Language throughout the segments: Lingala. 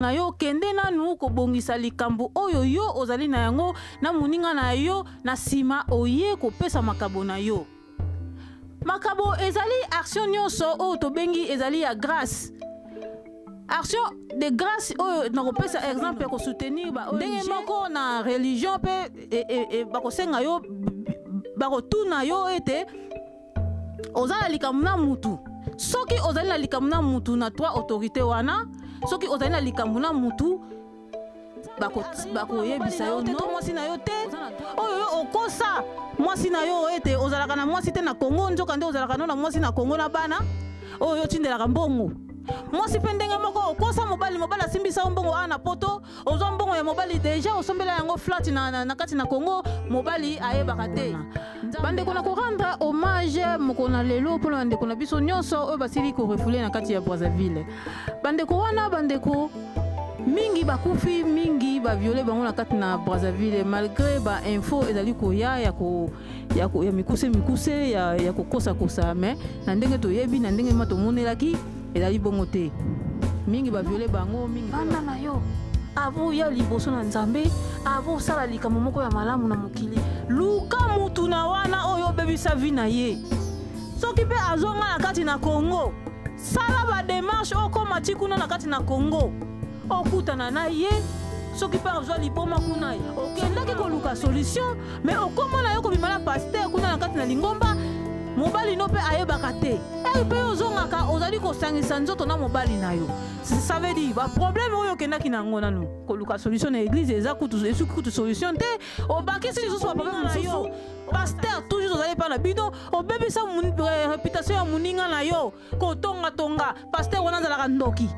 Na yo, kende nanu kobongisa likambo oyo yo ozali na yango na moninga na yo, na nsima oye kopesa makabo na yo. Makabo ezali action nyonso oyo tobengi ezali ya grâce, action de grâce oyo nakopesa exemple ya kosoutenir ba ndenge moko na religion mpe e, e, e, bakosenga yo, bakotuna yo ete oza na likambo na mutu. Soki ozali na likambo na mutu na trois autorité wana, soki ozali na likambo na mutu, bakoyebisa yo te to mwasi na yo te oyo yo okosa mwasi na yo ete ozalaka na mwasi te na Kongo, nzoka nde ozalaka no na mwasi na Kongo na bana oyo yo otindelaka mbongo. Mwasi mpe ndenge moko, okosa mobali, mobali asimbisa yo mbongo awa na Poto, ozwa mbongo ya mobali deja osombela yango flat na kati na Congo, mobali ayebaka te. Bandeko, na korendre hommage mokolo na lelo mpona bandeko na biso nyonso oyo basili korefouler na kati ya Brazzaville. Bandeko wana, bandeko mingi bakufi, mingi baviole bango na kati na Brazzaville, malgré bainfo ezali koya ya mikuse mikuse, ya kokosakosa, mais na ndenge toyebi, na ndenge ma tomonelaki, ezali bongo te. Mingi baviole bango mingi. Banda na yo avo ya liboso na Nzambe, avo osala likambo moko ya malamu na mokili, luka mutu na wana oyo obebisa vie na ye. Soki mpe azonga na kati na Congo, sala badémarche, okóma ti kuna na kati na Congo, okutana na ye. Soki mpe azwa liboma kuna, okendaki koluka solution, mais okóma na yo kobima na pasteur kuna na kati na lingomba, mobali no mpe ayebaka te. Ere mpe ozongaka, ozali kosangisa nzoto na mobali na yo. Ça veut dire baproblème oyo okendaki na yango nanu koluka solution na église eza kutu esuki kutu solution te, obakisi lisusu baproblème mosusu. Pasteur, toujours ozali epai na bino, obebisa réputation ya moninga na yo, kotongatonga pasteur wana azalaka ndoki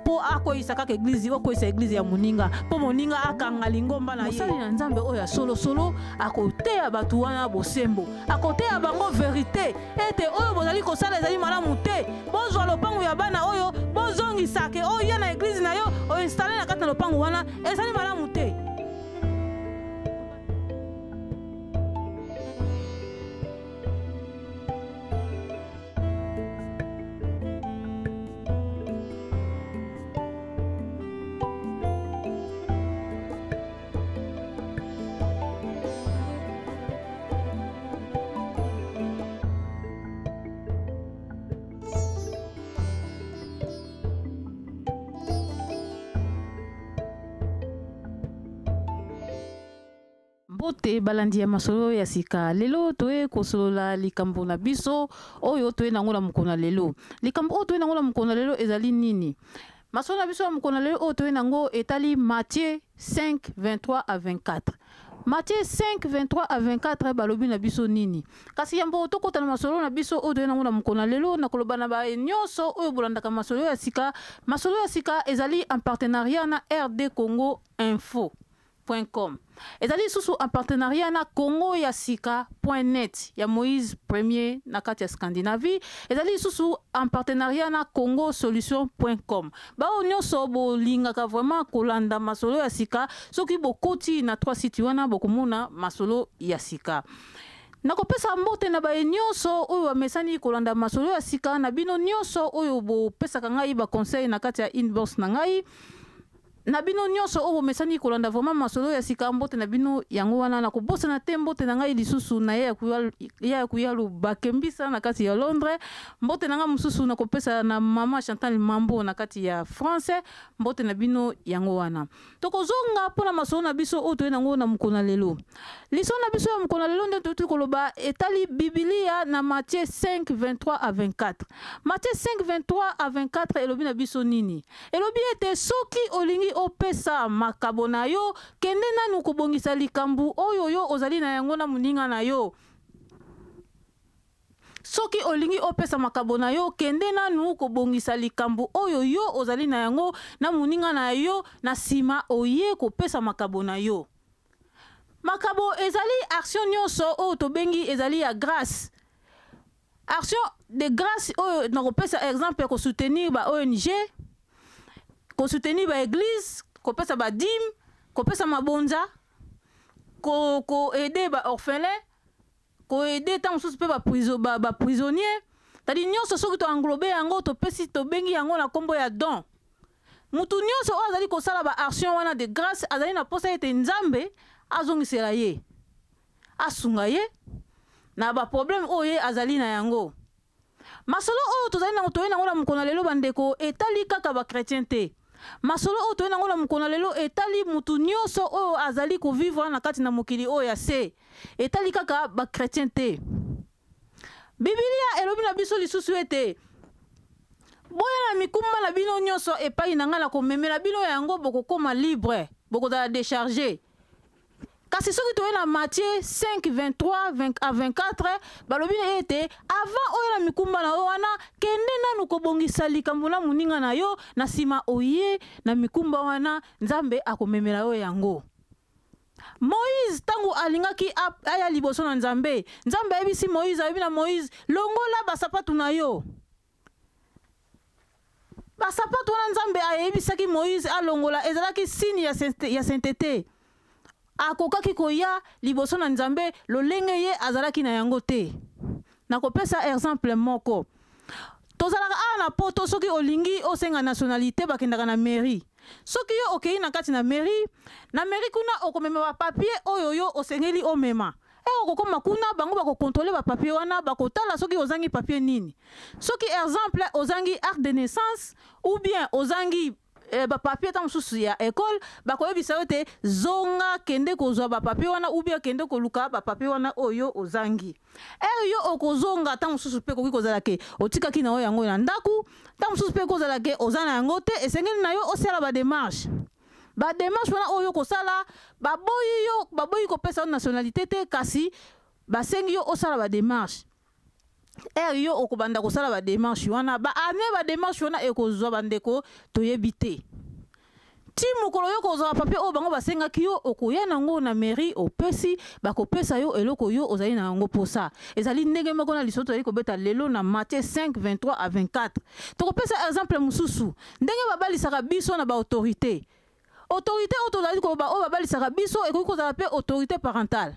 mpo akweyisa kaka église, okweyisa église ya moninga mpo moninga akanga lingomba na ye. Mosali na Nzambe oyo ya solosolo akoteya bato wana bosembo, akoteya bango vérité ete oyo bozali kosala ezali malamu te. Bozwa lopango ya bana oyo, bozongisake oyo ya na église na yo oinstalle na kati na lopango wana, ezali malamu te. Mbote balandi ya Masolo ya Sika. Lelo toye kosolola likambo na biso oyo toye nango na mokolo na lelo. Likambo oyo toye nango na mokolo na lelo ezali nini? Masolo na biso ya mokolo na lelo oyo toye nango etali Matthieu 5 23 à 24. Matthieu 5 23 à 24 balobi na biso nini? Kasi yambo tokota na masolo na biso oyo toye nango na mokolo na lelo, nakoloba na baye nyonso oyo bolandaka Masolo ya Sika. Masolo ya Sika ezali en partenariat na RD Congo Info com, ezali lisusu en partenariat na Congo ya Sika net ya Moïse Premier na kati ya Scandinavie, ezali lisusu en partenariat na Congo Solution com. Baoyo nyonso bolingaka vraiment kolanda Masolo ya Sika, soki bokoti na trois site wana, bokomona Masolo ya Sika. Nakopesa mbote na baye nyonso oyo bamesani kolanda Masolo ya Sika, na bino nyonso oyo bopesaka ngai baconseil na kati ya inbox na ngai, na bino nyonso oyo bomesani kolanda vraiment Masolo ya Sika, mbote na bino yango wana. Nakobosana te mbote na ngai lisusu na ye ya kuyalu bakembisa na kati ya Londres. Mbote na ngai mosusu nakopesa na mama Chantal Mambo na kati ya France. Mbote na bino yango wana. Tokozonga mpona masolo na biso oyo toye nango na mokolo na lelo. Lisolo na biso ya mokolo na lelo nde toyuti koloba etali Bibilia na Matthieu 5 23 à 24. Matthieu 5 23 à 24 elobi na biso nini? Elobi ete soki olingi opesa makabo na yo, kende nanu kobongisa likambo oyo yo ozali na yango na moninga na yo. Soki olingi opesa makabo na yo, kende nanu kobongisa likambo oyo yo ozali na yango na moninga na yo, na nsima oye kopesa makabo na yo. Makabo ezali action nyonso oyo tobengi ezali ya grâce, action de grâce oyo nakopesa exemple ya kosoutenir ba ONG, kosoutenir ba église, kopesa badîme, kopesa mabonza, koaider ba orphelin, koaider ntango mosusu mpe baprisonnier ba tadi nyonso. Soki toenglobe yango, topesi, tobengi yango na nkombo ya don. Moto nyonso oyo azali kosala ba action wana de grâce azali na posa ete Nzambe azongisela ye, asunga ye na ba problème oyo ye azali na yango. Masolo oyo tozali nango toye nango na mokolo na lelo bandeko etali kaka ba chrétien te. Masolo oyo toye nango na mokolo na lelo etali mutu nyonso oyo azali kovivre na kati na mokili oyo ya se. Etali kaka ba chrétien te. Biblia elobi na biso lisusu ete boya na mikumba na bino nyonso epai na ngai, nakomemela bino yango, bokokoma libre, bokozala décharge. Kasi soki toye na Matthieu 5, 23 à 24, balobi na ye ete avant oyo na mikumba na yo wana, kende nanu kobongisa likambo na moninga na yo, na nsima oye na mikumba wana, Nzambe akomemela yo yango. Moïse ntango alingaki aya liboso na Nzambe, Nzambe ayebisi Moïse, ayebi na Moïse, longola basapatu na yo. Basapatu wana Nzambe ayebisaki Moïse alongola ezalaki signe ya sainteté. Akokaki koya liboso na Nzambe lolenge ye azalaki na yango te. Nakopesa exemple moko. Tozalaka awa na poto, soki olingi osenga nationalité bakendaka na mairie. Soki yo okei na kati na mairie, na mairie kuna okomema ba papier oyo yo osengeli omema. E okokoma kuna bango bakokontrole ba papier wana, bakotala soki ozangi papier nini. Soki exemple ozangi acte de naissance ou bien ozangi bapapier ntango mosusu ya ekole, bakoyebisa yo te zonga kende kozwa bapapier wana ou bien kende koluka bapapier wana oyo ozangi. Ere yo okozonga, ntango mosusu mpe ekoki kozala ke otikaki na yo yango na ndako, ntango mosusu mpe ekozala ke oza na yango te, esengeli na yo osala bademarche. Bademarche wana oyo okosala, baboyi yo, baboyi kopesa yo nationalité te, kasi basengi yo osala bademarche. Ere yo okobanda kosala bademarche wana, ba année bademarche wana ekozwa, bandeko, toyebi te. Ti mokolo yo kozwa papier oyo bango basengaki yo, okoya nango na mairie, opesi, bakopesa yo eloko yo ozali na yango posa. Ezali ndenge moko na lisolo tozali kobeta lelo na Matthieu 5, 23 à 24. Tokopesa exemple mosusu, ndenge babalisaka biso na ba autorité. Autorité oyo tozali koloba oyo babalisaka biso ekoki kozala mpe autorité parentale.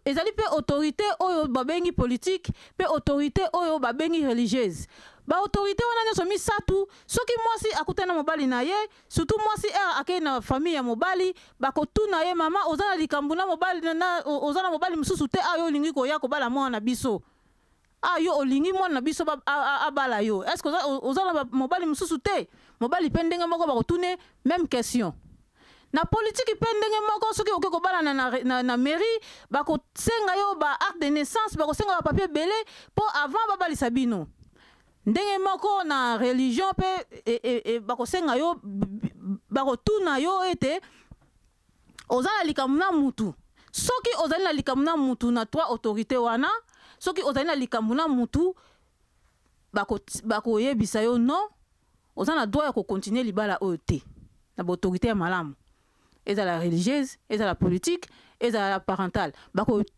Ezali mpe autorité oyo babengi politique, mpe autorité oyo babengi religieuse. Ba autorité wana nyonso misato, soki mwasi akutani na mobali na ye, surtout mwasi ere akei na famille ya mobali, bakotuna ye, mama oza na likambo na mobali na, oza na mobali mosusu te, ayo olingi koya kobala mwana na biso, ayo olingi mwana na biso abala yo, est-ce que oza na mobali mosusu te? Mobali mpe ndenge moko bakotune même question. Na politiki mpe ndenge moko, soki okoki kobalana na mairie, bakosenga yo ba acte de naissance, bakosenga ba papier ebele mpo avant babalisa bino. Ndenge moko na religion mpe bakosenga yo, bakotuna yo ete oza na likambo na mutu. Soki ozali na likambo na mutu na trois autorités wana, soki ozali na likambo na mutu, bakoyebisa yo non, oza na droit ya kocontinue libala oyo te na baautorité ya malamu, ezala religieuse, ezala politique, ezala parentale.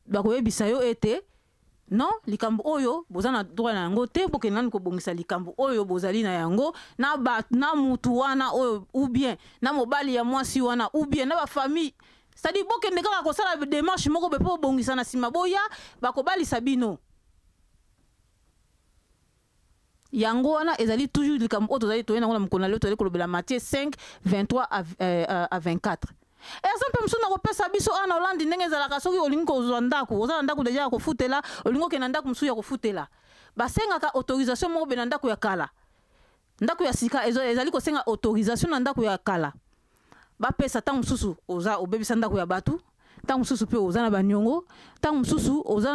Bakoyebisa yo ete non, likambo oyo boza na droit na yango te, bokende nanu kobongisa likambo oyo bozali na yango na mutu wana oyo, ou bien na mobali ya mwasi wana, ou bien na bafamille. C'est-à-dire bokende kaka kosala démarche moko boye mpo bobongisa, na nsima boya bakobalisa bino. Yango wana ezali toujours likambo oyo tozali toye nango na mokolo na lelo, tozali kolobela Matthieu 5, 23 à 24. Exemple mosusu nakopesa biso awa na Hollande, ndenge ezalaka soki olingi kozwa ndako, oza na ndako deja ya kofutela, olingi okende na ndako mosusu ya kofutela, basengaka autorisation moko be na ndako ya kala. Ndako ya sika ezali kosenga autorisation na ndako ya kala bapesa. Ntango mosusu oza obebisa ndako ya bato, ntango mosusu mpe oza na baniongo, ntango mosusu oza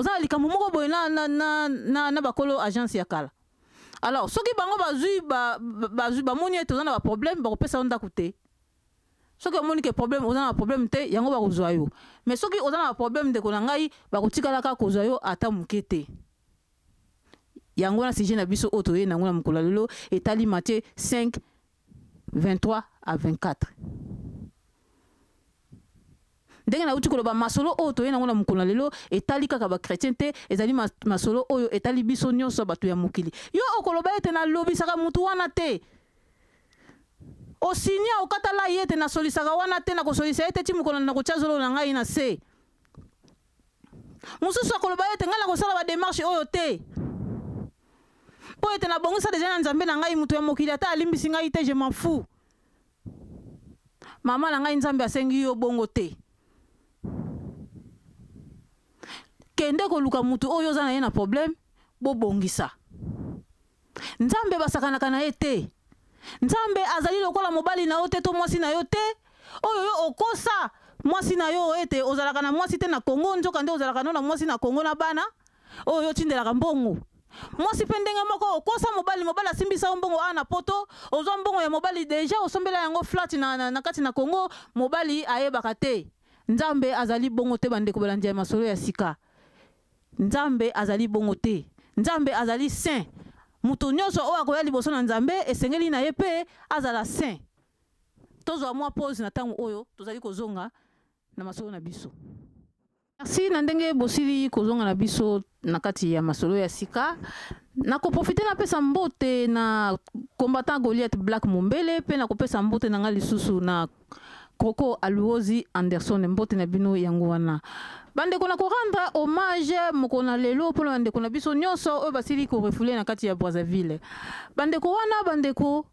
na likambo moko boye na bakolo agence ya kala. Alors soki bango bazwi bamoni ete oza na baproblème, bakopesa yo ndako te. Soki omoni ke problème, oza na problème te, yango bakozwa yo. Mais soki oza na baproblème, ndeko na ngai, bakotikalaka kozwa yo ata moke te. Yango wana sujet na biso oyo toye nango na mokolo ya lelo etali Matthieu 5, 23 à 24. Ndenge nauti koloba, masolo oyo toye nango na mokolo na lelo etali kaka bachrétien te, ezali masolo oyo etali biso nyonso bato ya mokili. Yo okoloba ete nalobisaka mutu wana te, osinya okatala ye ete nasolisaka wana te, nakosolisa ye te ti mokolo nakotia zolo na ngai na se. Mosusu akoloba ete ngai nakosala bademarche oyo te. Mpo ete nabongisa deja na Nzambe na ngai, moto ya mokili ata alimbisi ngai te, je m'en fous. Mama na ngai, Nzambe asengi yo bongo te. Kende koluka moto oyo oza na ye na problème, bobongisa. Nzambe basakanaka na ye te. Nzambe azali lokola mobali na yo te to mwasi na yo te oyo yo okosa mwasi na yo ete ozalaka na mwasi te na Congo, nzoka nde ozalaka no na mwasi na Congo na bana oyo yo otindelaka mbongo. Mwasi mpe ndenge moko, okosa mobali, mobali asimbisa yo mbongo awa na poto, ozwa mbongo ya mobali deja osombela yango flat na kati na Congo, mobali ayebaka te. Nzambe azali bongo te, bandeko balandi ya masolo ya sika. Nzambe azali bongo te. Nzambe azali saint. Moto nyonso oyo akoya liboso na Nzambe esengeli na ye mpe azala saint. Tozwa mwa pause na ntango oyo tozali kozonga na masolo na biso. Merci na ndenge bosili kozonga na biso na kati ya masolo ya sika. Nakoprofite napesa mbote na combattant Goliath Black Mombele, mpe nakopesa mbote na ngai lisusu na Croco Aluozi Anderson. Mbote na bino yango wana. Bandeko, na korendre hommage mokolo na lelo mpona bandeko na biso nyonso oyo basili korefouler na kati ya Brazzaville. Bandeko wana, bandeko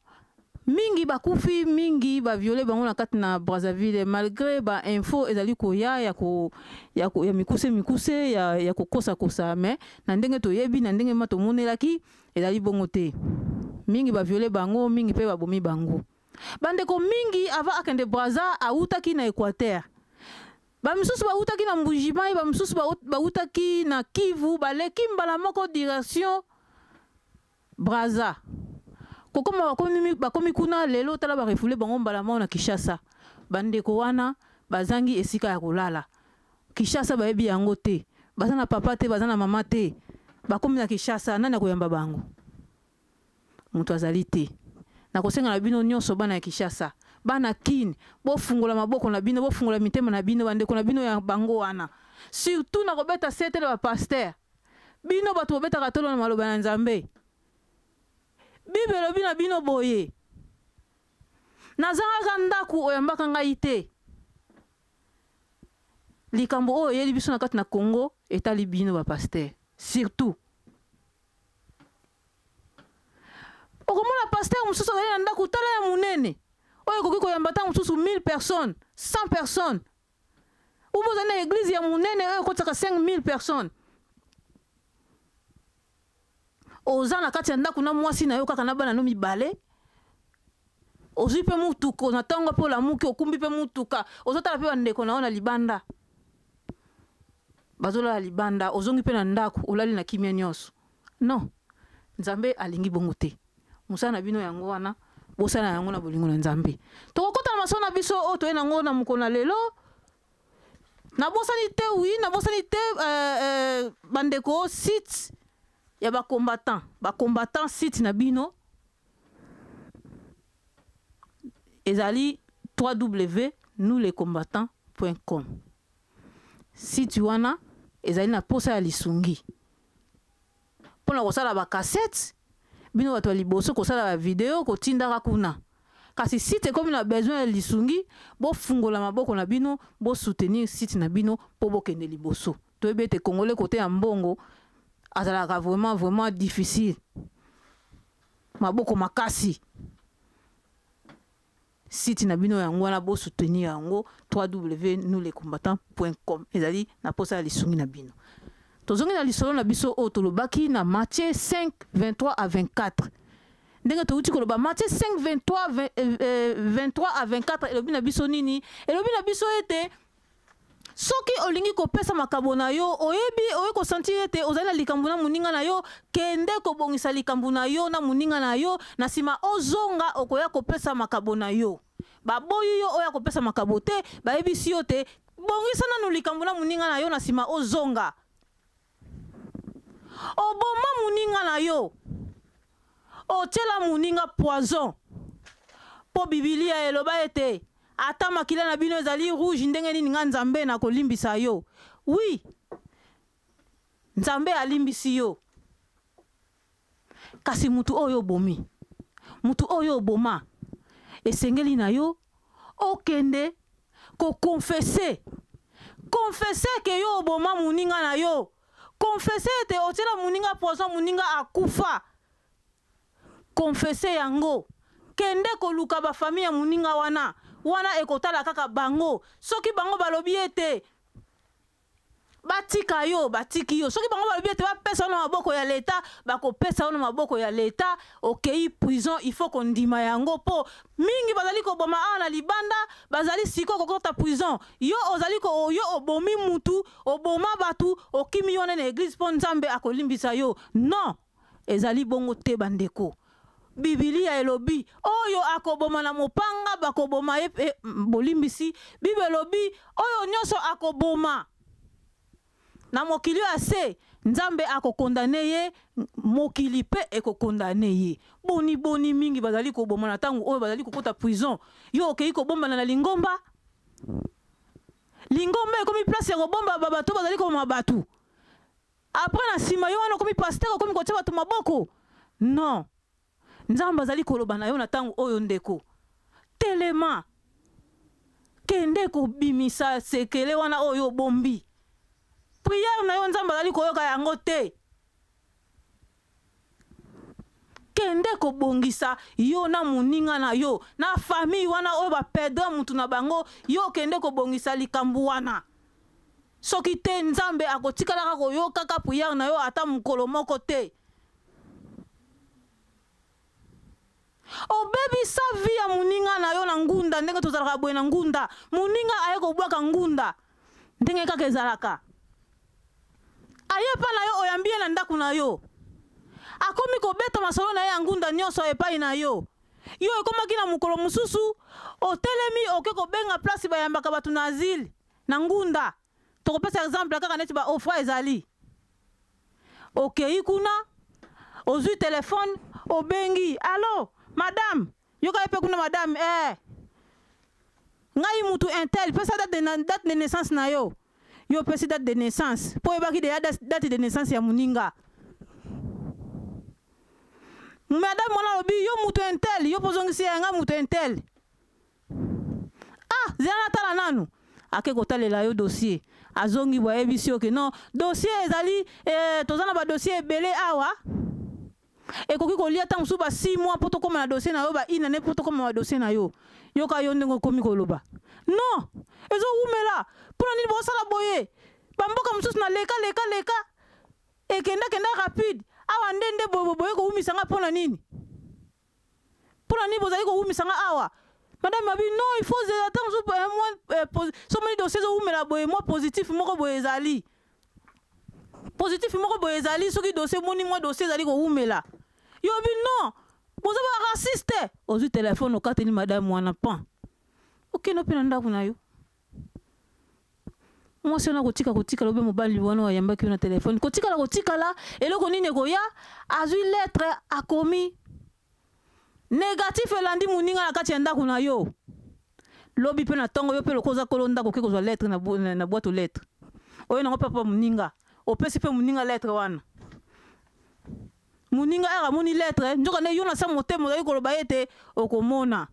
mingi bakufi, mingi baviole bango na kati na Brazzaville, malgré ba info ezali koya ya mikuse mikuse, ya kokosakosa, mais na ndenge toyebi, na ndenge ma tomonelaki, ezali bongo te. Mingi baviole bango, mingi mpe babomi bango. Bandeko mingi avant akende Brazza awutaki na Équateur. Bamisusu bawutaki na Mbujimayi, bamisusu bawutaki na Kivu, baleki mbala moko direction Brazza. Kokoma bakomi kuna lelo, tala barefule bango mbala moko na Kinshasa. Bandeko wana bazangi esika ya kolala. Kinshasa bayebi yango te. Baza na papa te, baza na mama te. Bakomi na Kinshasa, nani akoyamba bango? Moto azali te. Nakosenga na bino nyonso bana ya Kinshasa, bana Kin, bofungola maboko na bino, bofungola mitema na bino, bandeko na bino ya bango wana. Surtout nakobeta sete na ba pasteur. Bino bato bobetaka tolo na maloba na Nzambe. Bible elobi na bino boye. Nazangaka ndako oyambaka ngai te. Likambo oyo eyeli biso na kati na Congo etali bino ba pasteur. Surtout okomona pasteur mosusu azali na ndako tala ya monene oyo ekoki koyamba ntango mosusu 1000 personnes, 100 personnes, ou bozali na église ya monene oyo ekotisaka 5000 personnes. Oza na kati ya ndako na mwasi na yo kaka na bana no mibale, ozwi mpe motuka na ntongo mpe olamuki, okumbi mpe motuka, ozotala mpe bandeko na yo na libanda bazolala libanda, ozongi mpe na ndako olali na kimia nyonso. Non, Nzambe alingi bongo te. Mosala na bino yango wana, bosala yango na bolingo na Nzambe. Tokokota na masolo na biso oyo toye nango na mokolo na lelo. Nabosani te, oui, nabosani te, bandeko, site ya ba combattant, ba combattant site na bino ezali www nous les combattants point com. Site wana ezali na posa ya lisungi mpona kosala ba cassette, bino bato ya liboso kosala ba video kotindaka kuna. Kasi site ekomi na besoin ya lisungi, bofungola maboko na bino, bosoutenir site na bino mpo bokende liboso. Toyebi ete Congolais kote ya mbongo azalaka vraiment, vraiment difficile, maboko makasi. Site na bino yango wana, bosoutenir yango www nous les combattants point com ezali na posa ya lisungi na bino. Tozongi na lisolo na biso oyo tolobaki na Matthieu 5, 23 à 24. Ndenge touti koloba Matthieu 5, 23, 23 à 24 elobi na biso nini? Elobi na biso ete soki olingi kopesa makabo na yo, oyebi, oye kosentir ete ozali na likambo na moninga na yo, kende kobongisa likambo na yo na moninga na yo, na nsima ozonga okoya kopesa makabo na yo. Baboyi yo oya kopesa makabo te, bayebisi yo te bongisa nanu likambo na moninga na yo, na nsima ozonga. Oboma moninga na yo, otiela moninga poison, po Bibilia eloba ete ata makila na bino ezali rouge ndenge nini, nga Nzambe nakolimbisa yo. Oui, Nzambe alimbisi yo. Kasi mutu oyo obomi, mutu oyo oboma, esengeli na yo okende kokonfese. Confesse ke yo oboma moninga na yo. Confesse ete otiela moninga poison, moninga akufa. Confesse yango. Kende koluka ba famille ya moninga wana. Wana ekotala kaka bango. Soki bango balobi ete batika yo, batiki yo. Soki bango balobi ete bapesa yo na maboko ya leta, bakopesa yo na maboko ya leta. Okei prison, il faut kondima yango, po mingi bazali koboma awa na libanda, bazali sikoyo kokota prison. Yo ozali ko, yo obomi mutu, oboma batu, okimi yo wana na eglise po Nzambe akolimbisa yo. Non, ezali bongo te bandeko. Bibilia elobi oyo akoboma na mopanga bakoboma ye, eh, bolimbisi. Bible elobi oyo nyonso akoboma na mokili oyo ya se, Nzambe akokondane ye, mokili pe ekokondane ye. Boni boni mingi bazali koboma na ntango oyo bazali kokota prison. Yo okei kobombana na lingomba. Lingomba ekomi place ya kobomba ba bato bazali koboma bato. Après na nsima yo wana okomi pasteur, okomi kotia bato maboko. Non. Nzambe azali koloba na yo na ntango oyo ndeko. Telema. Kende kobimisa sekele wana oyo obombi. Prière na yo Nzambe azali koyoka yango te. Kende kobongisa yo na moninga na yo, na famille wana oyo ba perdre mutu na bango, yo kende kobongisa likambo wana. Soki te Nzambe akotikalaka koyokaka prière na yo ata mokolo moko te. Obebisa vie ya moninga na yo na ngunda, ndenge tozalaka boye na ngunda. Moninga aye kobwaka ngunda ndenge kaka ezalaka. Aye epai na yo, oyambi ye na ndako na yo. Akomi kobeta masolo na ye ya ngunda nyonso epai na yo. Yo ekomaki na mokolo mosusu, otelemi oke kobenga place bayambaka bato na asile, na ngunda. Tokopesa exemple kaka neti ba ofra ezali. Okei kuna, ozwi telefone, obengi, allo, madame, yoka ye pe kuna madame, eh. Ngai mutu intel, pesa date de, date de naissance na yo. Yo opesi date de naissance, po oyebaki deja date de naissance ya moninga. Madame wana alobi, yo mutu intel, yo po ozongisi ya ngai mutu intel. Ah, zela natala nanu. Ake kotalela yo dossier. Azongi bo ayebisi yo ke non, dossier ezali, eh, toza na ba dossier ebele awa. Ekoki kolia ntango mosusu ba 6 mois mpo tokóma na dossier na yo, ba une année mpo tokóma na dossier na yo. Yoka yo ndenge okomi koloba. Non, ezowumela. Mpo na nini bosala boye? Bamboka mosusu na leka leka leka. Ekenda kenda rapide. Awa nde nde boye boye kowumisa nga mpo na nini? Mpo na nini bozali kowumisa nga awa? Madame abi non, il faut zela ntango mosusu un mois, so omoni dossier ezowumela boye, mwa positif moko boye ezali. Positif moko boye ezali, soki dossier omoni mwa dossier ezali kowumela. Yo obi non, boza ba raciste. Ozwi telefone okateli madame wana pan. Okende mpe na ndako na yo. Mwasi wana kotika kotikala obe mobali wana ayambaki yo na telefone. Kotikala kotikala, eloko nini ekoya? Azwi lettre akomi. Négatif elandi moninga na kati ya ndako na yo. Lobi pe na tongo yo pe lokoza kolo ndako oke kozwa lettre na na boîte aux lettres. Oyo nango papa moninga, opesi pe moninga lettre wana. Moninga ere amoni lettre, nzoka nde yo na sa motema ozali koloba ete okomona.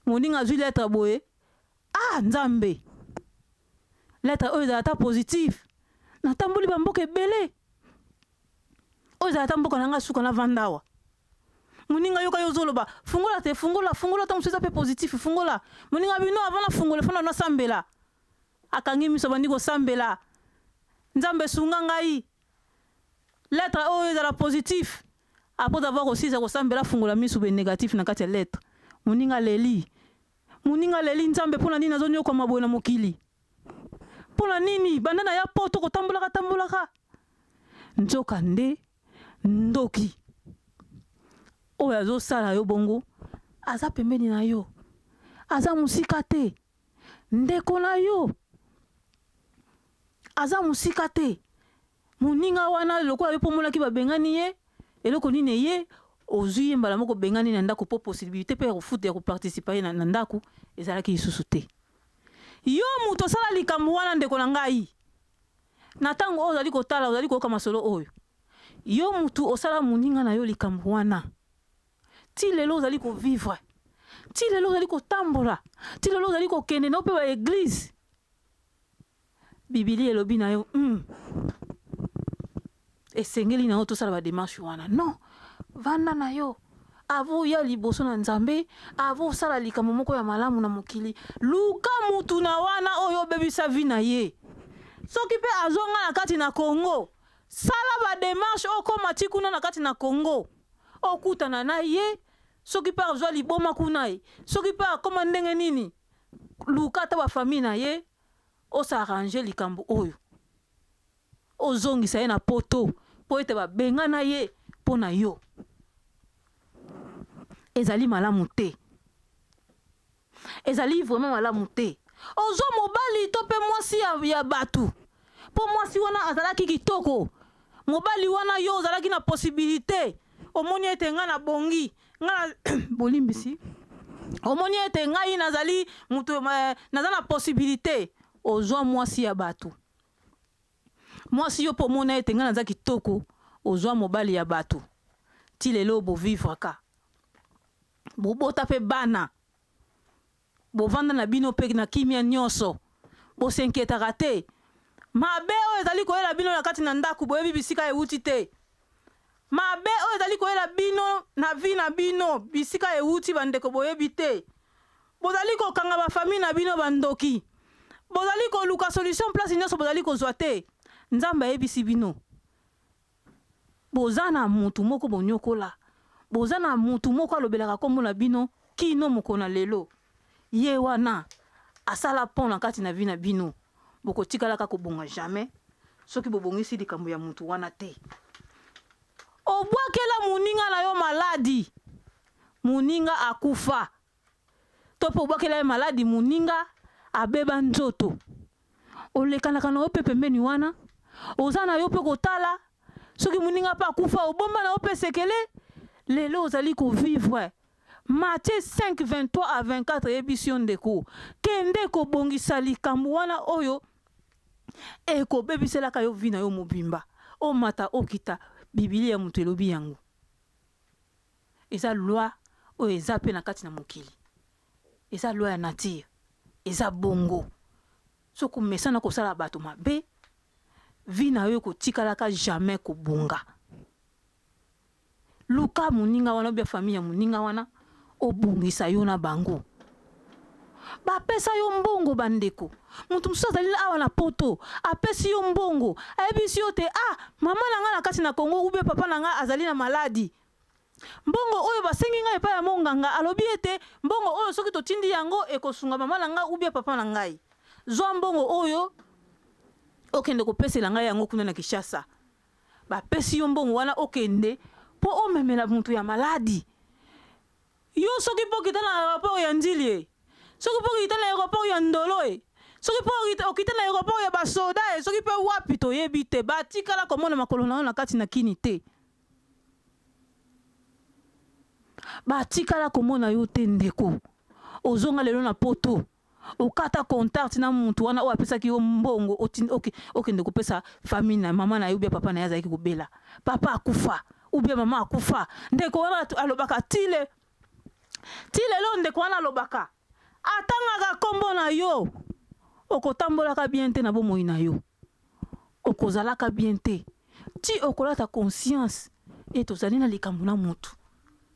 Moninga azwi lettre boye, ah Nzambe. Lettre oyo ezala ata positif. Natamboli ba mboka ebele. Oyo ezala ata mboka na nga suka na vanda awa. Moninga yoka yo ozoloba, fungola te, fungola, fungola ata mosusu eza pe positif, fungola. Moninga bino avant na fungola, fona na sambela. Akangi miso abandi kosambela. Nzambe sunga ngai. Lettre oyo ezala positif. Après avoir kosilisa kosambela, fungola miso be négatif na kati ya lettre. Moninga leli. Moninga leli Nzambe pona nini nazonyokwama boye na mokili? Pona nini banda na ya poto kotambolaka tambolaka? Nzoka nde ndoki oyo azosala yo bongo aza pembeni na yo, aza mosika te. Ndeko na yo aza mosika te. Moninga wana lokola yo mpo omonaki babengani ye, eloko nini eye ozwi ye mbala moko obengani na ndako mpo possibilité mpe ya kofuta ya koparticiper ye na ndako ezalaki lisusu te. Yo moto osala likambo wana ndeko na ngai, na ntango oyo ozali kotala, ozali koyoka masolo oyo, yo moto osala moninga na yo likambo wana, ti lelo ozali kovivre, ti lelo ozali kotambola, ti lelo ozali kokende na yo mpe ba eglise. Biblia elobi na yo, Esengeli na yo tosala ba démarche wana. Non, vanda na yo. Avant oya liboso na Nzambe, avant osala likambo moko ya malamu na mokili, luka mutu na wana oyo obebisa vie na ye. Soki pe azonga na kati na Congo, sala ba démarche okoma ti kuna na kati na Congo. Okutana na ye, soki pe azwa liboma kuna ye, soki pe akoma ndenge nini, luka ata ba famille na ye, osarrange likambo oyo. Ozongisa ye na poto mpo ete babengana ye mpo na yo. Ezali malamu te. Ezali vraiment malamu te. Ozwa mobali to mpe mwasi ya, ya bato mpo mwasi wana azalaki kitoko. Mobali wana yo ozalaki na possibilité, omoni ete ngai nabongi, ngai na bolimbisi, omoni ete ngai nazali moto, eh, naza na possibilité. Ozwa mwasi ya bato. Mwasi yo mpo omona ete ngai naza kitoko, ozwa mobali ya bato. Ti lelo bovivraka, bobota mpe bana, bovanda na bino mpe na kimia nyonso, bosenketaka te. Mabe oyo ezali koyela bino na kati na ndako, boyebi bisika ewuti te. Mabe oyo ezali koyela bino na vie na bino, bisika ewuti bandeko boyebi te. Bozali kokanga ba famille na bino ba ndoki. Bozali koluka solution place nyonso bozali kozwa te. Nzambe ayebisi bino. Boza na mutu moko bonyokola. Boza na mutu moko alobelaka kombo na bino kino mokolo na lelo. Ye wana asala pont na kati na vie na bino. Bokotikalaka kobonga jamais soki bobongisi likambo ya mutu wana te. Obwakela moninga na yo maladi, moninga akufa. To mpe obwakela ye maladi, moninga abeba nzoto. Olekanaka na yo mpe pembeni wana, oza na yo mpe kotala soki moninga mpe akufa, obomba na yo mpe sekele. Lelo ozali kovivre. Matthieu 5, 23 à 24 eyebisi yo ndeko, kende kobongisa likambo wana oyo ekobebiselaka yo vie na yo mobimba. Omata okita, Biblia ya moto elobi yango. Eza loi oyo eza pe na kati na mokili. Eza loi ya nature. Eza bongo. Soki omesana kosala bato mabe, vie na yo ekotikalaka jamais kobonga. Luka moninga wana obia famille ya moninga wana, obongisa yo na bango. Bapesa yo mbongo bandeko. Moto mosusu azali awa na poto, apesi yo mbongo, ayebisi yo te, ah, mama na ngai na kati na Congo ou bien papa na ngai azali na maladi. Mbongo oyo basengi ngai epai ya monganga, alobi ete mbongo oyo soki totindi yango ekosunga mama na ngai ou bien papa na ngai. Zwa mbongo oyo okende kopesela ngai yango kuna na Kinshasa. Bapesi yo mbongo wana okende mpo omemela moto ya maladi. Yo soki mpo okita na aéroport ya Ndjili e, soki mpo okita na aéroport ya Ndolo e, soki mpo okita na aéroport ya basoda e, soki mpe wapi toyebi te, batikala komona makolo na yo na kati na kini te. Batikala komona yo te ndeko. Ozonga lelo na poto, okata contact na mutu wana oyo apesaki yo mbongo, okende kopesa famille na mama na yo ou bien papa na ye azalaki kobela. Papa akufa ou bien mama akufa. Ndeko wana alobaka tile ti lelo, ndeko wana alobaka atangaka kombo na yo, okotambolaka bien te na bomoi na yo, okozalaka bien te ti okolata conscience e tozali na likambo na mutu.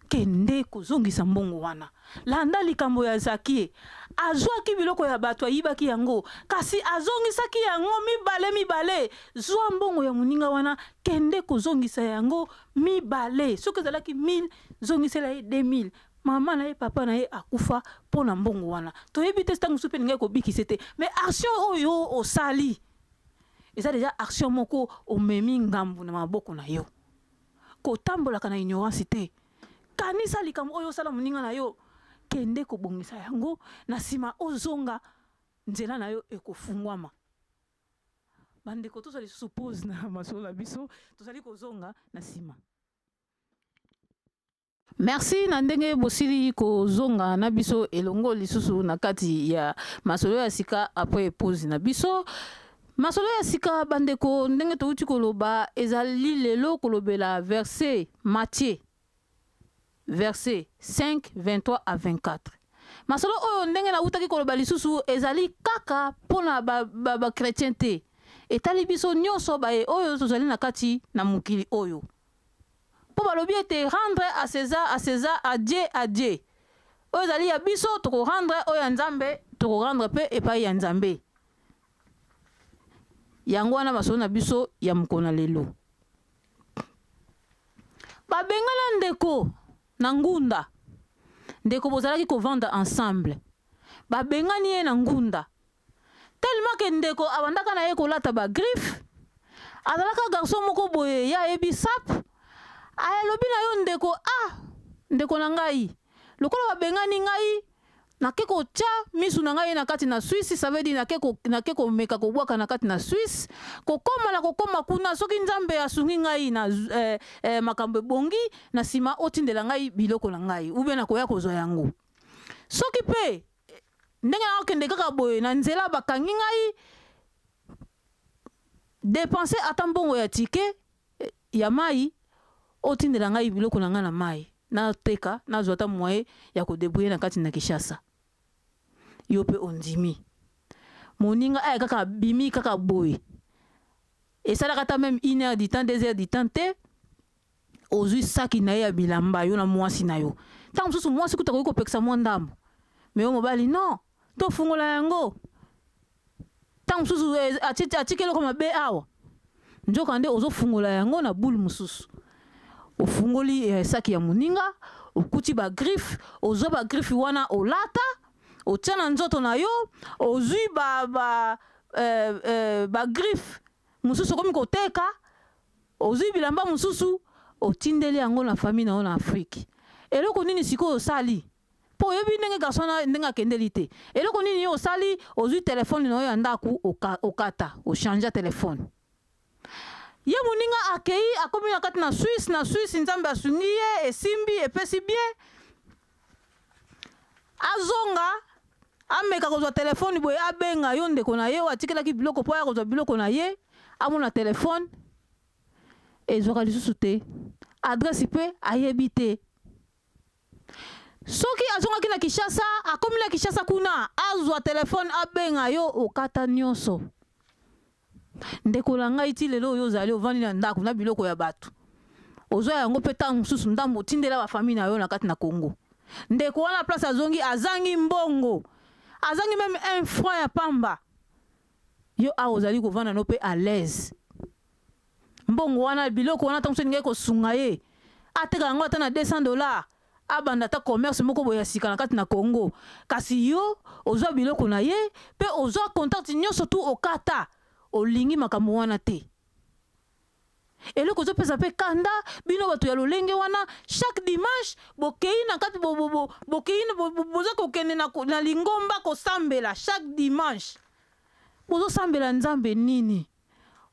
Kende kozongisa mbongo wana. Landa likambo ya Zakie. Azwaki biloko ya bato, ayibaki yango, kasi azongisaki yango mibale mibale. Zwa mbongo ya moninga wana, kende kozongisa yango mibale. Soki ezalaki 1000, zongisela ye 2000. Mama na ye, papa na ye akufa mpo na mbongo wana. Toyebi te ntango mosusu mpe elingaki kobikisa te. Mais action oyo osali eza deja action moko omemi ngambu na maboko na yo. Kotambolaka na ignorance te. Kanisa likambo oyo osala moninga na yo, kende kobongisa yango, na nsima ozonga, nzela na yo ekofungwama. Bandeko, tozwa lisusu pause na masolo na biso, tozali kozonga na nsima. Merci na ndenge bosili kozonga na biso elongo lisusu na kati ya masolo ya sika après pause na biso. Masolo ya sika bandeko, ndenge touti koloba ezali lelo kolobela verset Matthieu verset 5, 23 à 24. Masolo oyo ndenge nautaki koloba lisusu ezali kaka mpona ba chrétien te. Etali biso nyonso baye oyo tozali na kati na mokili oyo. Mpo balobi ete rendre à César à César, à Dieu à Dieu. Oyo ezali ya biso tokorendre, oyo ya Nzambe tokorendre mpe epai ya Nzambe. Yango wana masolo na biso ya mokolo na lelo. Babengana ndeko na ngunda. Ndeko bozalaki kovanda ensemble. Babengani ye na ngunda. Tellement que ndeko abandaka na ye kolata ba griffe, azalaka garçon moko boye ye ayebi sap, alobi na yo ndeko, ah ndeko na ngai, lokola babengani ngai nake kotya misu na ngai na kati na Suisse, ça veut dire nake ko, nake komeka kobwaka na kati na Suisse, kokoma na kokoma kuna soki Nzambe asungi ngai na eh, eh, makambo ebongi na nsima otindela ngai biloko na ngai ou bien nakoya kozwa yango. Soki mpe ndenge nakokende kaka boye na nzela bakangi ngai, depense ata mbongo ya ticket ya mai, otindela ngai biloko na ngai na mai, nateka nazwa ata moyen ya kodebrouiller na kati na Kinshasa. Yo mpe ondimi. Moninga aya kaka abimi kaka boye, esalaka ata meme une heure du temps, 2 heures du temps te, ozwi saki na ye ya bilamba, yo na mwasi na yo. Ntango mosusu mwasi kuta akoki kopekisa mwa ndambo, me yo mobali non, tofungola yango. Ntango mosusu eh, atiki eloko mabe awa, nzoka nde ozofungola yango na boule mosusu. Ofungoli eh, saki ya moninga, okuti ba griffe, ozwa ba griffe wana olata, otia na nzoto na yo, ozwi ba, ba, eh, eh, ba griffe mosusu okomi koteka, ozwi bilamba mosusu otindeli yango na famille na yo na Afrique. Eloko nini sikoyo osali? Mpo oyebi ndenge garçon na ndenge akendeli te. Eloko nini yo osali? Ozwi telefone na yo ya ndako, okata, ochangea telefone. Ye moninga akei, akomi na kati na Suisse, na Suisse Nzambe asungi ye, esimbi, epesi bien. Azonga, ameka kozwa telefone boye, abenga yo ndeko na ye oyo atikelaki biloko mpo aya kozwa biloko na ye, amona telefone ezwaka lisusu te, adresse mpe ayebi te. Soki azongaki na Kinshasa, akomi na Kinshasa kuna, azwa telefone abenga yo, okata nyonso. Ndeko na ngai, ti lelo oyo ozali ovandi na ndako na biloko ya bato, ozwa yango mpe ntango mosusu ndambo otindela ba famille na yo na kati na Congo. Ndeko wana place azongi azangi mbongo, azangi meme un franc ya pamba. Yo awa ozali kovanda no mpe à l'aise. Mbongo wana, biloko wana ntango mosusu elingaki kosunga ye, ateka yango ata na 200 $, abanda ata commerce moko boye ya sika na kati na Congo. Kasi yo ozwa biloko na ye mpe ozwa contact nyonso tu okata, olingi makambo wana te. Eloko ezopesa mpe kanda bino bato ya lolenge wana, chaque dimanche bokei na kati, bo, bo, bo, bokei, bo, bo, boza kokende na, na lingomba kosambela chaque dimanche. Bozosambela Nzambe nini?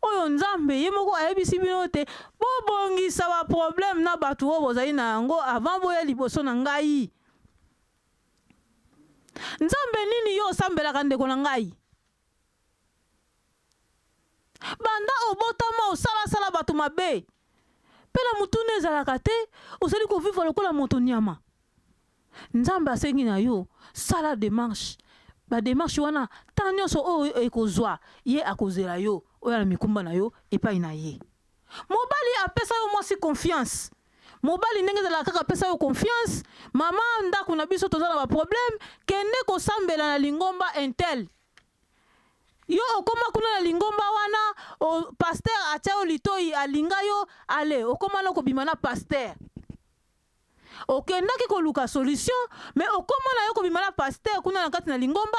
Oyo Nzambe ye moko ayebisi bino te bobongisa ba problème na bato oyo bozali na yango avant boya liboso na ngai. Nzambe nini yo osambelaka ndeko na ngai? Banda obotama osalasala bato mabe mpe na motuna ezalaka te, ozali kovivre lokola moto nyama. Nzambe asengi na yo sala demarche. Ba demarche wana ntango nyonso oyo ekozwa ye akozela yo oyo na mikumba na yo epai na ye. Mobali apesa yo mwasi confiance. Mobali ndenge ezalaka kaka apesa yo confiance, mama ndako na biso toza na ba problème, kende kosambela na lingomba intel. Yo okoma kuna na lingomba wana, o, pasteur atia yo litoi, alinga yo, ale okoma na kobima na pasteur. Okendaki koluka solution, mais okoma na yo kobima na pasteur kuna na kati na lingomba,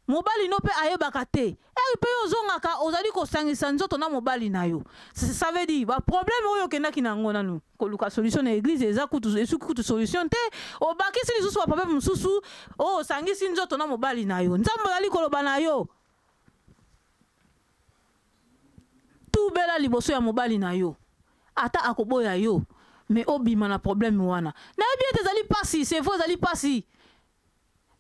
mobali no pe ayebaka te. Eri pe yo ozongaka ozali kosangisa nzoto na mobali na yo. Ça veut dire ba problème oyo okendaki na yango nanu koluka solution na église eza kutu esuki kutu solution te, obakisi lisusu ba problème mosusu, oyo osangisi nzoto na mobali na yo. Nzambe azali koloba na yo, tubela liboso ya mobali na yo, ata akoboya yo, mais obima na problème wana. Nayebi ete ezali pasi, c'est vrai ezali pasi.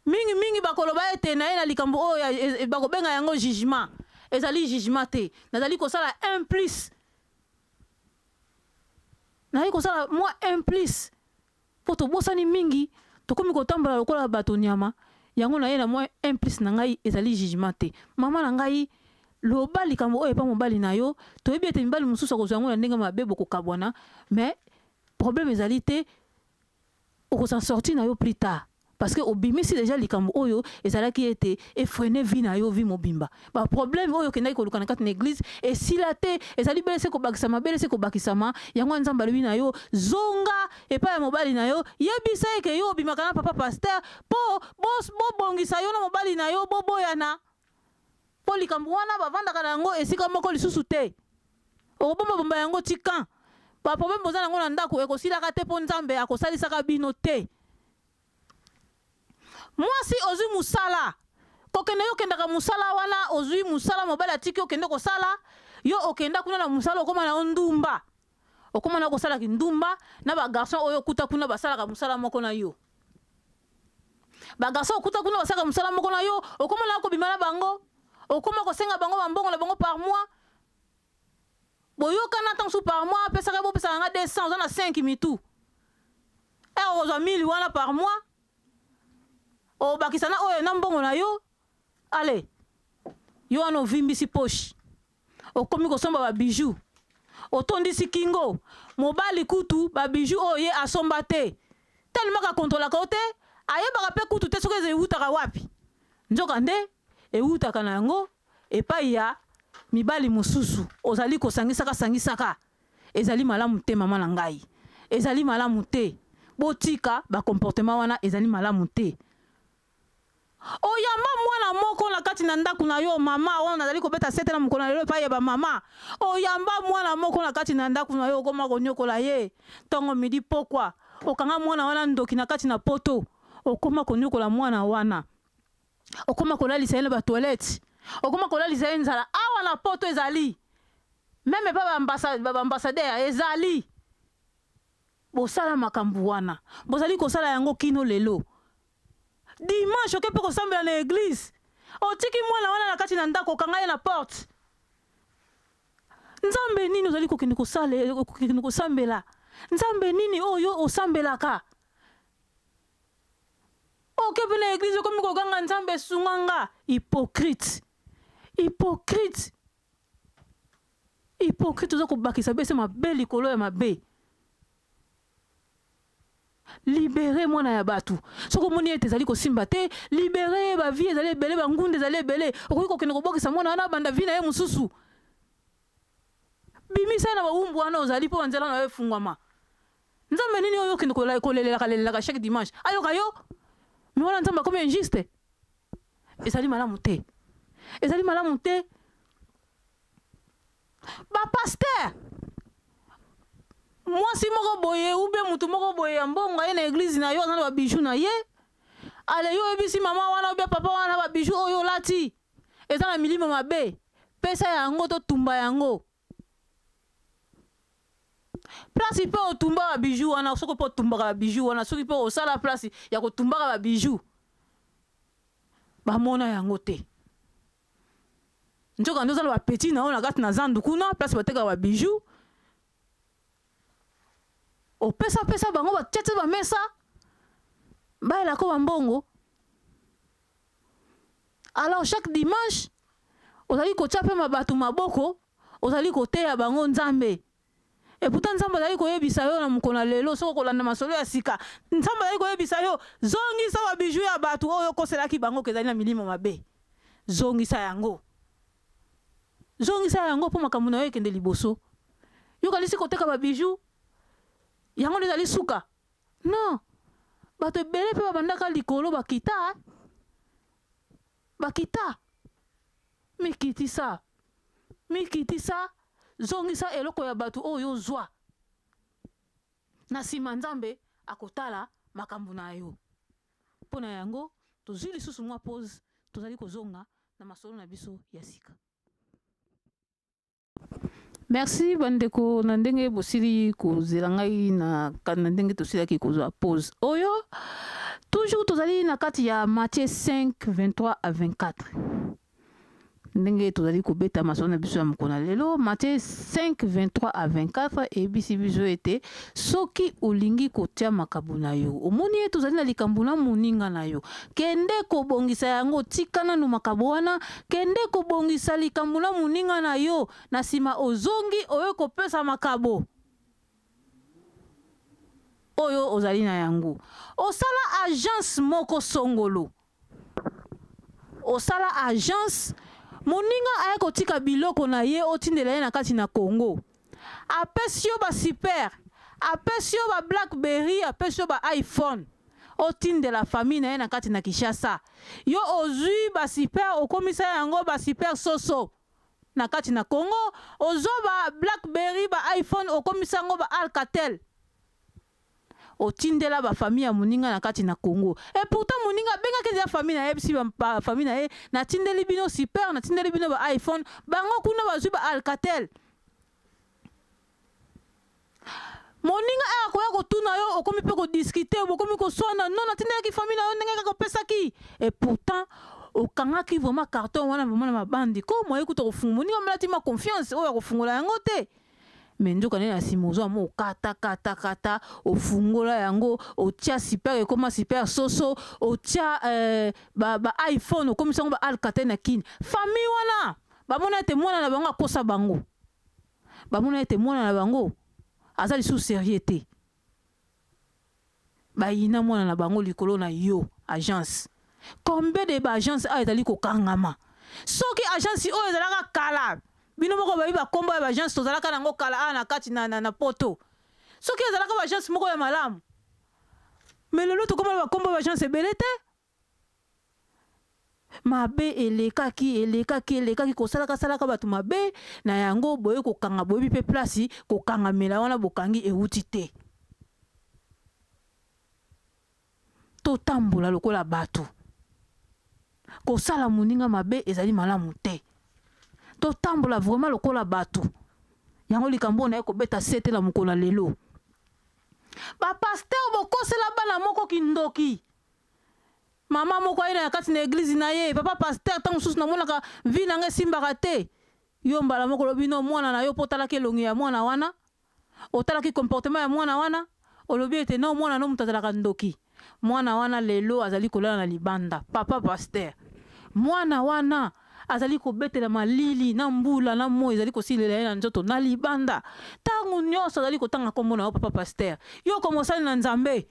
Mingi mingi bakoloba ete na ye na likambo oyo bakobenga yango jugement. Ezali jugement te. Nazali kosala un plus. Nazali kosala mwa un plus. Po tobosani mingi, tokomi kotambola lokola bato nyama. Yango na ye na mwa un plus na ngai ezali jugement te. Mama na ngai, Loba likambo oyo epa mobali na yo. Toyebi ete mibali mosusu akozwa yango na ndenge mabe, bokokabwana, mais problème ezali te, okosan sortir na yo plus tard, parce que obimisi deja likambo oyo ezalaki ete efrene vie na yo, vie mobimba. Baproblème oyo okendaki koluka na kati na eglise esila te, ezali bele se kobakisama, bele se kobakisama. Yango wana Nzambe alobi na yo: zonga epai ya mobali na yo, yebisa ye ke yo obimaka na papa pasteur, mpo bobongisa yo na mobali na yo, boboyana, mpo likambo wana bavandaka na yango esika moko lisusu te. Okobombabomba yango tika baproblème boza nango na ndako ekosilaka te, mpo Nzambe akosalisaka bino te. Mwasi, ozwi mosala, kokende yo okendaka mosala wana, ozwi mosala, mobali atiki, okende kosala, yo okenda kuna na mosala, okóma na yo ndumba, okóma na kosalaki ndumba na bagarçon oyo okuta kuna basalaka mosala moko na yo. Bagarçon okuta kuna basalaka mosala moko na yo, okóma na kobima na bango, okóma kosenga bango bambongo na bango par mois. Boyokana ntango mosusu par mois, apesaka, bopesaka nga 200, oza na 5 mitu ere, okozwa 1000 wana par mois, obakisa na oyo na mbongo na yo. Ale yo wana ovimbisi poche, okomi kosomba babiju, otondisi kingo. Mobali kutu babiju oyo ye asomba te, tellement akontrolaka yo te, ayebaka mpe kutu te soki eza ewutaka wapi. Nzoka nde ewutaka na yango epai ya mibali mosusu. Ozali kosangisaka sangisaka, ezali malamu te. Mama na ngai, ezali malamu te. Botika bacomportement wana, ezali malamu te. Oyamba mwana moko na kati na ndako na yo, mama wana, nazali kobeta sete na mokolo na lelo epai ya bamama. Oyamba mwana moko na kati na ndako na yo, okoma konyokola ye ntongo, midi, pokwa. Okanga mwana wana ndoki na kati na poto, okoma konyokola mwana wana, okoma kolalisa ye na batoilette, okoma kolalisa ye nzala. Awa na poto ezali même epa baambassadeur, ezali bosala makambo wana, bozali kosala yango kino lelo. Dimanche oke mpe kosambela na eglise, otiki mwana wana na kati na ndako, okanga ye na porte. Nzambe nini ozali kokende kokende kosambela? Nzambe nini oyo osambelaka? Oke mpe na eglise, okomi koganga: "Nzambe, esunga nga." Hypocrite, hypocrite, hypocrite! Oza kobakisa bese mabe likolo ya mabe. Libérer mwana ya bato. Soki omoni ete ezali kosimba te, libérer. Bavie ezali ebele, bangunda ezali ebele. Okoki kokende kobokisa mwana wana, banda vie na ye mosusu. Bimisa ye na bawumbu wana ozali, mpo banzela na yo efungwama. Nzambe nini oyo okende kolelelaka lelelaka chaque dimanche ayoka yo? Me wana Nzambe akomi injuste. Ezali malamu te, ezali malamu te. Bapasteur, mwasi moko boye ube mutu moko boye ya mbongo aye na eglise na yo, aza na babiju na ye. Ale yo oyebisi mama wana obia papa wana: "Babiju oyo olati eza na milimo mabe, pesa yango totumba yango." Place mpe otumba babiju wana, soki mpe otumbaka babiju wana, soki mpe osala place ya kotumbaka babiju, bamona yango te. Nzoka nde oza na bapeti na yo na kati na zandu kuna, place batekaka babiju, opesapesa bango, batiatia bamesa, bayelako bambongo. Alors chaque dimanche ozali kotia mpe bato maboko, ozali koteya bango Nzambe. Et pourtant Nzambe azali koyebisa yo na mokolo na lelo, soki okolanda masolo ya sika, Nzambe azali koyebisa yo: zongisa babiju ya bato oyo okoselaki bango kezali na milimo mabe. Zongisa yango, zongisa yango, mpo makambo na yo ekende liboso. Yokanisi koteka babiju yango nde ezali suka? Non, bato ebele mpe babandaka likolo, bakita, bakita. Mikitisa, mikitisa, zongisa eloko ya bato oyo ozwa. Na nsima Nzambe akotala makambo na yo. Mpo na yango tozwi lisusu mwa pause, tozali kozonga na masolo na biso ya sika. Merci bandeko na ndenge bosili kozela ngai na ndenge tosilaki kozwa pause oyo. Toujours tozali na kati ya Matthieu 5 23 à 24. Ndenge tozali kobeta masolo na biso ya mokolo na lelo, Matthieu 5, 23 à 24 eyebisi biso ete soki olingi kotia makabo na yo, omoni ete ozali na likambo na moninga na yo, kende kobongisa yango, tika nanu makabo wana, kende kobongisa likambo na moninga na yo, na nsima ozongi oye kopesa makabo oyo ozali na yango. Osala agence moko songolo, osala agence, moninga aye kotika biloko na ye otindela ye na kati na Congo, apesi yo ba super, apesi yo ba blackberry, apesi yo ba iPhone, otindela famille na ye na kati na Kinshasa. Yo ozwi ba super, okomisa yango ba super soso na kati na Congo, ozwa ba blackberry, ba iPhone, okomisa yango ba Alcatel, otindela ba famille ya moninga na kati na Congo. Et pourtant moninga abengaki deja famille na ye, ayebisi ba famille na ye, natindeli bino super, natindeli bino ba iPhone, bango kuna bazwi ba Alcatel. Moninga aya koya kotuna yo, okomi mpe kodiscute, bokomi koswana, non natindelaki famille na yo ndenge kaka opesaki. Et pourtant okangaki vraiment carton wana vraiment na mabandi ko moye kuta kofungola, moninga amelati ma confiance oyo akofungola yango te. Me nzoka nde na nsima ozwa mo okata kata kata, ofungola yango, otia super, ekoma super soso, otia ba iPhone, okomisa yango ba Alcatel na Kin. Famille wana bamona ete mwana na bango akosa bango, bamona ete mwana na bango aza lisusu sérieux te, bayina mwana na bango likolo na yo agence. Combien de ba agence ayo ezali kokangama? Soki agence oyo ezalaka kala, bino moko bayebi ba kombo ya ba agence tozalaka nango kala awa na kati na poto. Soki ezalaka ba agence moko ya malamu, mais lelo tokoma na ba kombo ya ba agence ebele te. Mabe elekaki, elekaki, elekaki, kosalaka salaka bato mabe na yango, boye kokanga, boyebi pe place kokangamela wana bokangi ewuti te. Totambola lokola bato. Kosala moninga mabe ezali malamu te. Totambola vraiment lokola bato. Yango likambo oyo naye kobeta sete na mokolo na lelo. Ba pasteur bokosela bana moko kindoki. Mama moko aye na kati na eglise na ye, papa pasteur, tango mosusu namonaka vie na ngai esimbaka te. Yo mbala moko olobi no mwana na yo, po otalaki elongi ya mwana wana, otalaki comportement ya mwana wana, olobi ete no mwana no moto azalaka ndoki. Mwana wana lelo azali kolala na libanda. Papa pasteur, mwana wana azali kobetela malili na mbula na moi ezali kosilela ye na nzoto na libanda. Tango nyonso azali kotanga kombo na yo papa pasteur. Yo komosali na Nzambe,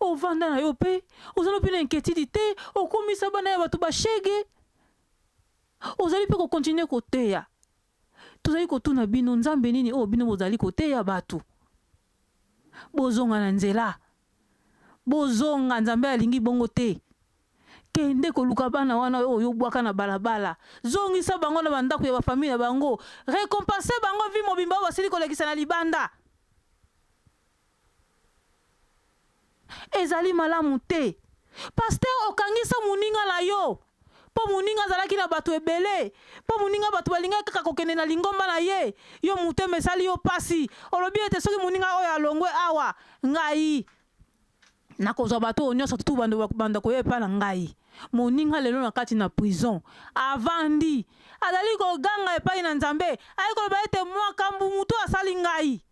ovanda na yo pe ozali pe na inquiétude te, okomisa bana ya bato bashege, ozali pe kokontinue koteya. Tozali kotuna bino, Nzambe nini oyo bino bozali koteya bato? Bozonga na nzela, bozonga, Nzambe alingi bongo te. Kende koluka bana wana oyo obwaka na balabala, zongisa bango na bandako ya bafamille na bango, récompense bango vie mobimba oyo basili kolekisa na libanda. Ezali malamu te. Pasteur, okangisa moninga na yo mpo moninga azalaki na bato ebele, mpo moninga bato balingaki kaka kokende na lingomba na ye, yo motema esali yo pasi, olobi ete soki moninga oyo alongwe awa, ngai nakozwa bato oyo nyonso tutu banda koya epai na ngai. Moninga lelo na kati na prison avandi, azali koganga epai na Nzambe, ayi koloba ete makambo moto asali ngai.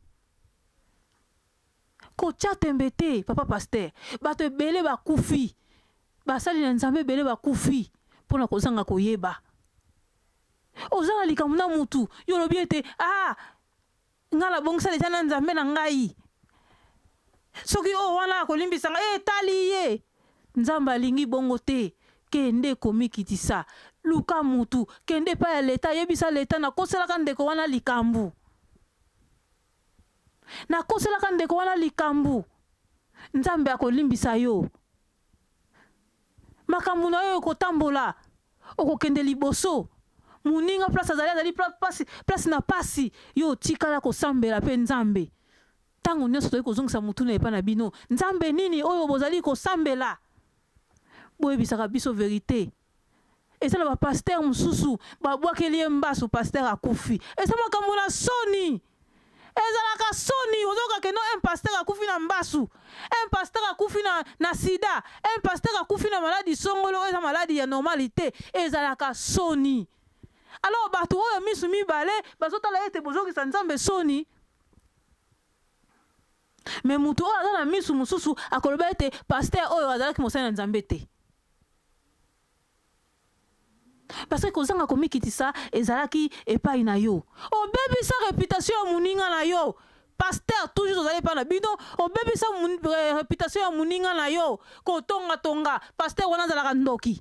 Kotia tembe te papa pasteur, bato ebele bakufi, basali na Nzambe ebele bakufi mpona kozanga koyeba. Oza na likambo na mutu, yo olobi ete ah, ngai nabongisa deja na Nzambe na ngai, soki oyo wana akolimbisa ngai, etali ye. Nzambe alingi bongo te. Kende komikitisa, luka mutu, kende epai ya leta, yebisa leta nakoselaka ndeko wana likambo. Nakoselaka ndeko wana likambo. Nzambe akolimbisa yo. Makambo na yo ekotambola, okokende liboso. Moninga place azali, azali place na pasi, yo otikala kosambela pe Nzambe. Tango nyonso toyei kozongisa motuna epai na bino, Nzambe nini oyo bozali kosambela? Boyebisaka biso verite. Eza na ba pasteur mosusu babwakeli ye mbasu, pasteur akufi. Eza makambo na soni. Ezalaka soni ozoyoka que non un pasteur akufi na mbasu, un pasteur akufi na, na sida, un pasteur akufi na maladi songolo oyo eza maladi ya normali te. Ezalaka soni. Alors bato oyo misu mibale bazotala ete bozokisa Nzambe soni. Mais moto oyo aza na misu mosusu akoloba ete pasteur oyo azalaki mosali na Nzambe te. Parce que kozanga komikitisa ezalaki epai na yo. Obebisa reputation ya moninga na yo. Pasteur toujours ozali epai na bino, obebisa reputation ya moninga na yo. Kotonga tonga, pasteur wana azalaka ndoki.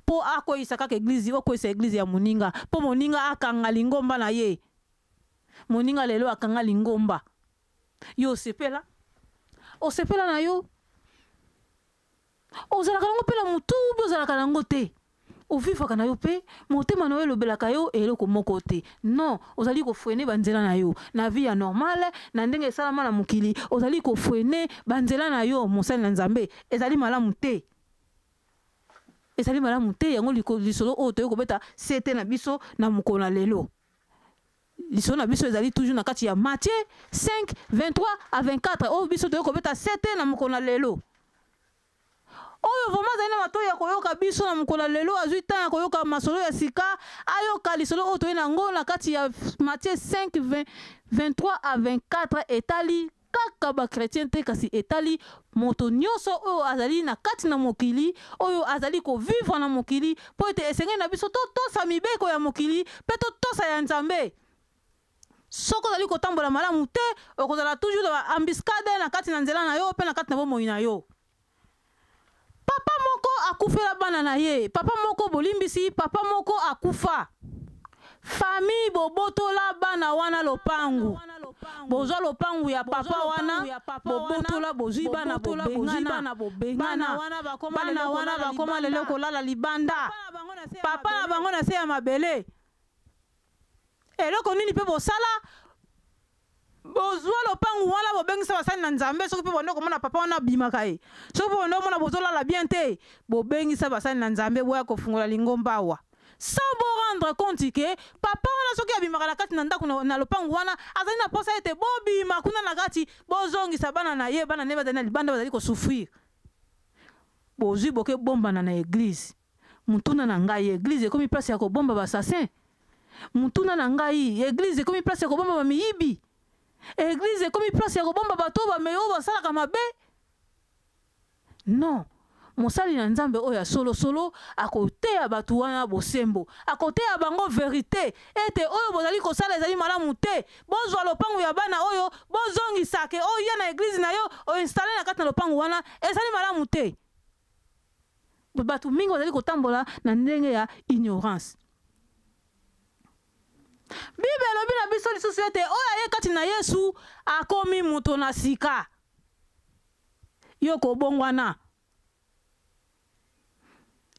Po akweyisa kaka eglise, okweyisa eglise ya moninga, po moninga akanga lingomba na ye. Moninga lelo akanga lingomba. Yo osepela? Osepela na yo? Ozalaka nango mpe na motu mpe ozalaka nango te. Ovivaka na yo mpe motema na yo elobelaka yo eloko moko te. Non, ozali kofrene banzela na yo na vie ya normale, na ndenge esalama na mokili, ozali kofrene banzela na yo. Mosali na Nzambe, ezali malamu te, ezali malamu te. Yango lisolo oyo toyei kobeta sete na biso na mokolo na lelo. Lisolo na biso ezali toujours na kati ya Matthieu 5, 23 à 24, oyo biso toyei kobeta sete na mokolo na lelo. Oyo vraiment azali na matoyi ya koyoka biso na mokolo ya lelo, azwi temps ya koyoka masolo ya sika, ayoka lisolo oyo toyei na yango na kati ya Matthieu 5, 20, 23 à 24. Etali kaka ba chrétien te, kasi etali moto nyonso oyo azali na kati na mokili, oyo azali kovivre na mokili, mpo ete esengeli na biso totosa mibeko ya mokili mpe totosa ya Nzambe. Soki ozali kotambola malamu te, okozala toujours na ba embuscade na kati na nzela na yo mpe na kati na bomoi na yo. Papa moko akufela bana na ye, papa moko bolimbisi, papa moko akufa. Famille bobotola bana wana lopangu. Bozwa lopangu ya papa wana, bobotola, bozwi bana bobengana. Bana wana bakoma lelo kolala libanda. Papa na bango na se ya mabele. Eloko nini mpe bosala? Bozwa lopangu wana, bobengisa basali na Nzambe. Soki mpe bonde komona papa wana abimaka ye, soki mpe bonde komona bozolala bien te, bobengisa basali na Nzambe, boya kofungola lingomba awa, sans bo rendre compte ke papa wana soki abimaka na kati na ndako na lopangu wana, azali na posa ete bobima kuna na kati, bozongisa bana na ye. Bana ne bazali na libanda, bazali kosouffrir. Bozwi, boke bombana na eglise. Motuna na ngai, eglise ekomi place ya kobomba ba assassin? Motuna na ngai, eglise ekomi place ya kobomba ba miyibi? Eglise ekomi place ya kobomba bato oyo bamei, oyo basalaka mabe? Non. Mosali na Nzambe oyo ya solosolo akoteya bato wana bosembo, akoteya bango verite ete oyo bozali kosala ezali malamu te. Bozwa lopango ya bana oyo, bozongisa ke oyo ya na eglise na yo oinstalle na kati na lopango wana ezali malamu te. Bato mingi bazali kotambola na ndenge ya ignorance. Bible elobi na biso lisusu ete oyo aye kati na Yesu akomi moto na sika. Yo kobongwana,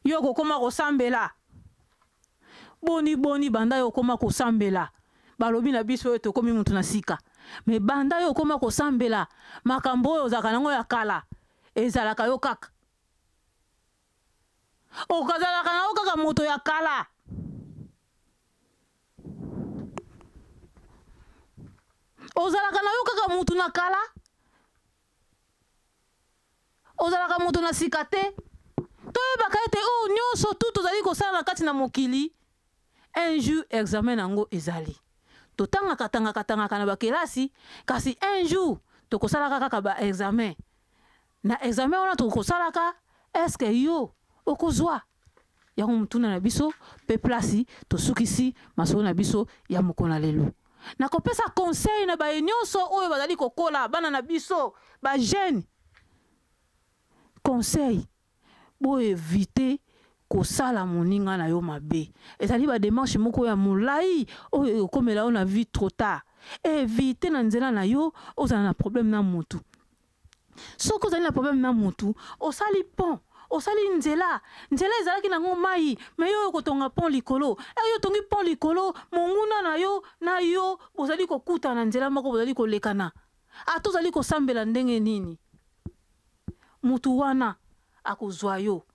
yo kokoma kosambela. Boni boni banda yo okoma kosambela, balobi na biso oyo tokomi moto na sika. Me banda yo okoma kosambela, makambo oyo ozalaka nango ya kala ezalaka yo kaka, okazalaka na yo kaka moto ya kala. Ozalaka na yo kaka moto na kala, ozalaka moto na sika te. Toyebaka ete oyo nyonso tu tozali kosala na kati na mokili, un jour examen nango ezali. Totangaka tangaka tangaka na bakelasi, kasi un jour tokosalaka kaka ba examen. Na examen wana tokosalaka, est-ce que yo okozwa yango? Motuna na biso mpe place tosukisi masolo na biso ya mokolo na lelo. Nakopesa conseil na baye nyonso oyo bazali kokola, bana na biso ba jeune, conseil: boevite kosala moninga na yo mabe. Ezali ba démarche moko ya molai oyo ekokomela yo na vie trop tard. Evite na nzela na yo ozala na problème na motu. Soki ozali na problème na motu, osali pont, osali nzela, nzela ezalaki nango mai, me yo okotonga pont likolo. Yo otongi pont likolo, monguna na yo na yo bozali kokutana nzela moko, bozali kolekana. Ata ozali kosambela ndenge nini, motu wana akozwa yo.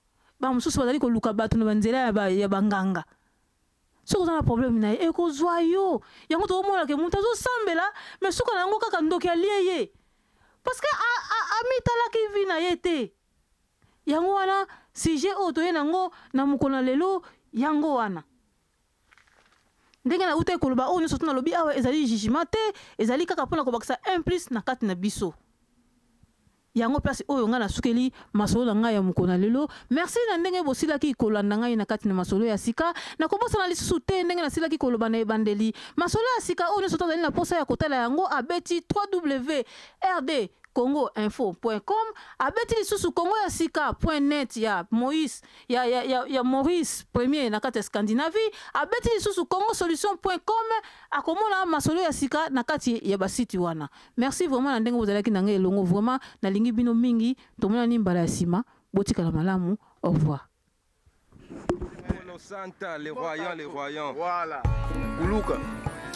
Bamosusu bazali koluka bato na banzela ya banganga. Soki oza na problème na ye, ekozwa yo. Yango tokomona ke moto azosambela, mais suka na yango kaka ndoki alie ye. Parce que amitalaki vie na ye te. Yango wana sujet oyo toye nango na mokolo na lelo yango wana. Ndenge nautaki koloba, oyo nyonso to nalobi awa ezali jugement te, ezali kaka mpona kobakisa un plus na kati na biso. Yango place oyo ngai nasukeli masolo na ngai ya mokolo na lelo. Merci na ndenge bosilaki kolanda ngai na kati na masolo ya sika. Nakobosana lisusu te ndenge nasilaki koloba na ebandeli. Masolo ya sika oyo nyonso tozali na posa ya kotala yango, abeti 3W RD Congo info point com, abeti lisusu Congo ya sika point net ya Moïse, ya, ya, ya, ya Maurice Premier na kati ya Scandinavie, abeti lisusu Congo solution point com, akomona masolo ya sika na kati ya ba site wana. Merci vraiment na ndenge bozalaki na ngai elongo, vraiment nalingi bino mingi, tomonani mbala ya sima, botikala malamu, au revoir. Santa, les royants, les royants. Voilà. Kuluka.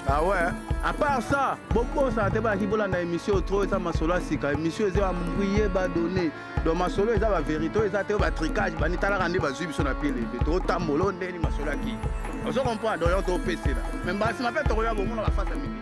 Ah ouais. À part ça, beaucoup ça te ba kibola na émission trop ça masolo sika émission eza mbouye ba donner. Donc masolo eza ba vérité eza te ba tricage ba nitala rande ba zui biso na pied levé. To tambolo ndeni masolo ki. Ozo comprendre donc to PC là. Mais ba sima pe to ya bomona ba face à midi.